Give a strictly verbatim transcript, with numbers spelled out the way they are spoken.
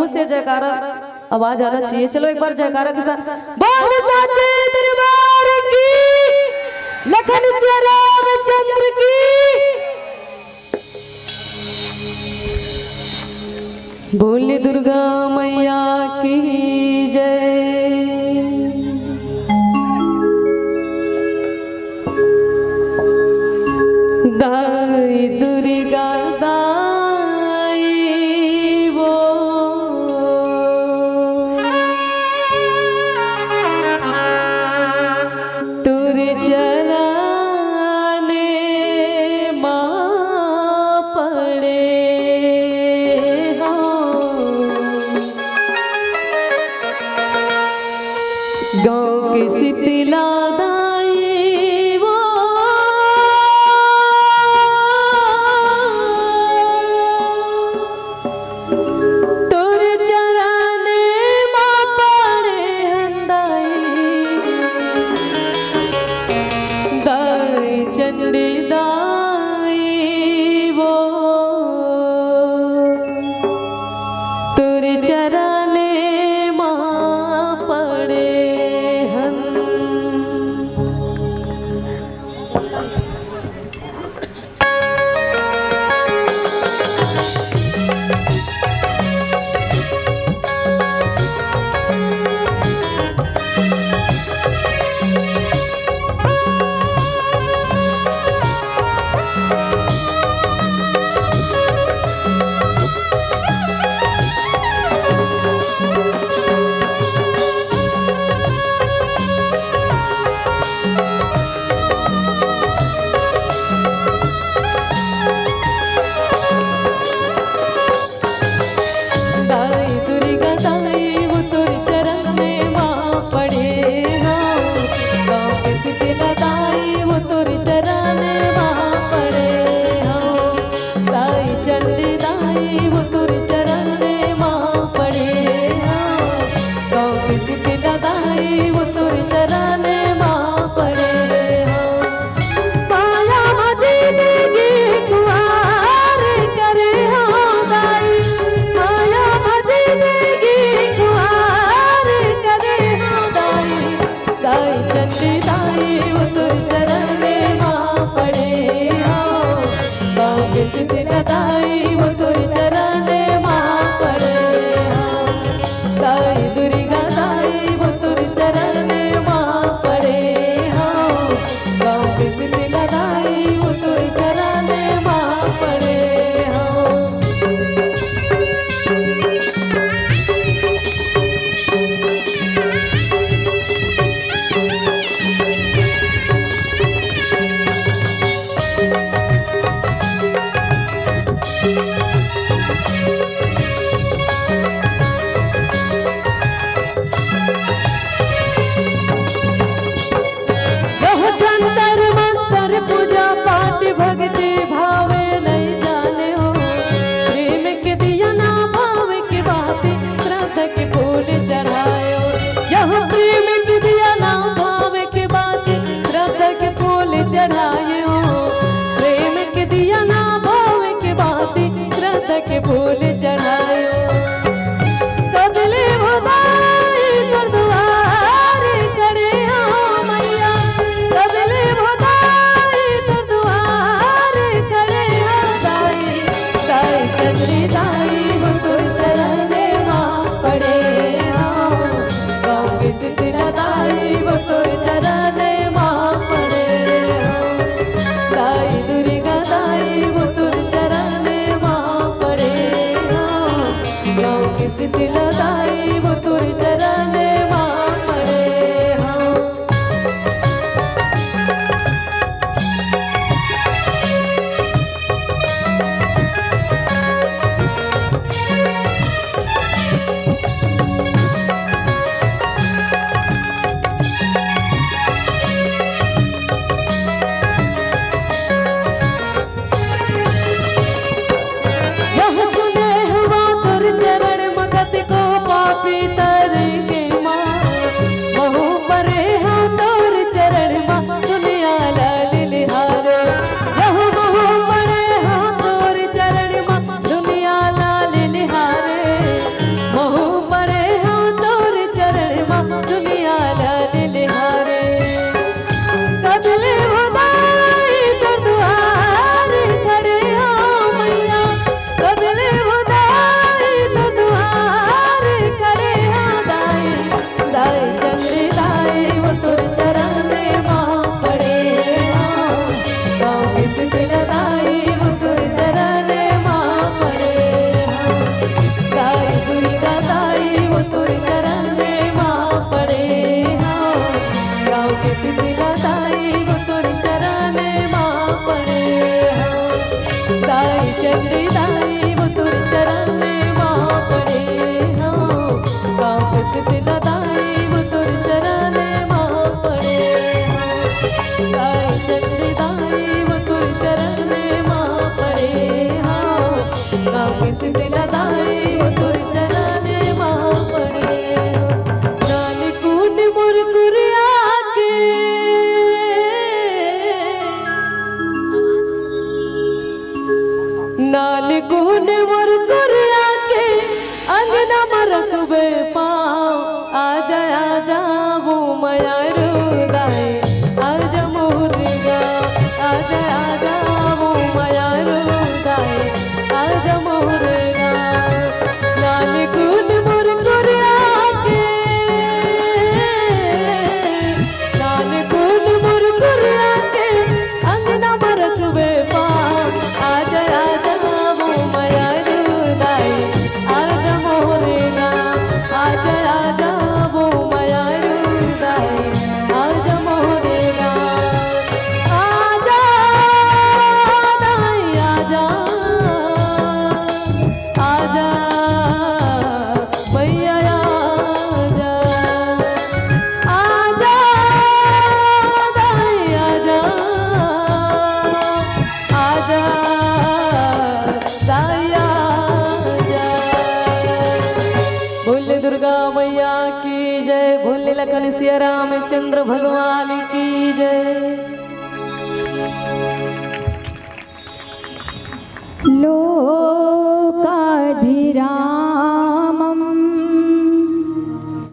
से जयकारा आवाज आना चाहिए। चलो एक बार जयकारा के साथ बोल साचे दरबार की, लखन सिया रामचंद्र की। बोल दुर्गा मैया की जय। दाई दुर्गा दाई वो तोर चरने मा पड़े हो। गाँव के शीतला दाई वो तोर चरने मा पड़े हन दाई, दाई चंडी दाई वो तोर चरने मा पड़े हन। दाई दुर्गा दाई वो तोर चरने मा पड़े हो। गाँव के शीतला दाई वो तोर चरने मा पड़े हो। दाई चंडी दाई वो तोर चरने मा पड़े हो। गाँव के शीतला दाई वो तोर चरने मा पड़े हो। माया मा जिनगी खुवार करे हो दाई, माया मा जिनगी खुवार करे हो दाई। दाई चंडी दाई वो तोर चरने मा पड़े हो। गाँव के शीतला दाई वो तोर चरने मा पड़े हो। दाई दुर्गा दाई वो तोर चरने मा पड़े हो। गाँव के शीतला दाई वो तोर चरने मा पड़े हो। यह जंतर मंतर पूजा पाठ भक्ति भावे नहीं जाने हो। प्रेम के दिया ना भाव के बाती श्रद्धा के फूल चढ़ायो। यह प्रेम के दिया ना भाव के बाती श्रद्धा के फूल चढ़ायो। प्रेम के दिया ना भाव के बाती श्रद्धा के फूल चढ़ायो। कबले वो दाई तोर दुआर करे हो मैया, कबले वो दाई तोर दुआर करे हो दाई। दाई चंडी दाई वो तोर चरने मा पड़े हो। गाँव के शीतला दाई वो तोर चरने मा पड़े हो। दाई दुर्गा दाई वो तोर चरने मा पड़े हो। गाँव के शीतला दाई वो तोर चरने मा पड़े हो। यह सुने हवा तोर चरण म कतिको दुर्गा दाई वो तोर चरण मा पड़े हंव, गाँव के शीतला दाई वो तोर चरण मा पड़े हंव, दाई चंडी दाई वो तोर चरण मा पड़े हंव, गाँव के शीतला दाई वो तोर चरण मा पड़े हंव, दाई चंडी दाई वो तोर चरण मा पड़े हंव, गाँव के शीतला दाई वो तोर चरण मा पड़े हंव। नानकुन मोर कुरिया के, नानकुन मोर कुरिया के, अंगना म रखबे पाँव। आजा आजा वो मयारू दाई, आजा मोर गाँव। आजा आजा वो मयारू दाई, आजा मोर गाँव। नानकुन मोर कुरिया के, नानकुन मोर कुरिया के, अंगना म रखबे पाँव। आजा आजा वो मयारू दाई, आजा मोर गाँव। आजा आजा वो मयारू दाई, आजा मोर गाँव। आजा दाई आजा, आजा मैया आजा, आजा दाई आजा, आजा दाई आजा। बोल दुर्गा मैया की जय, बोल लखन सिया रामचंद्र भगवान की जय।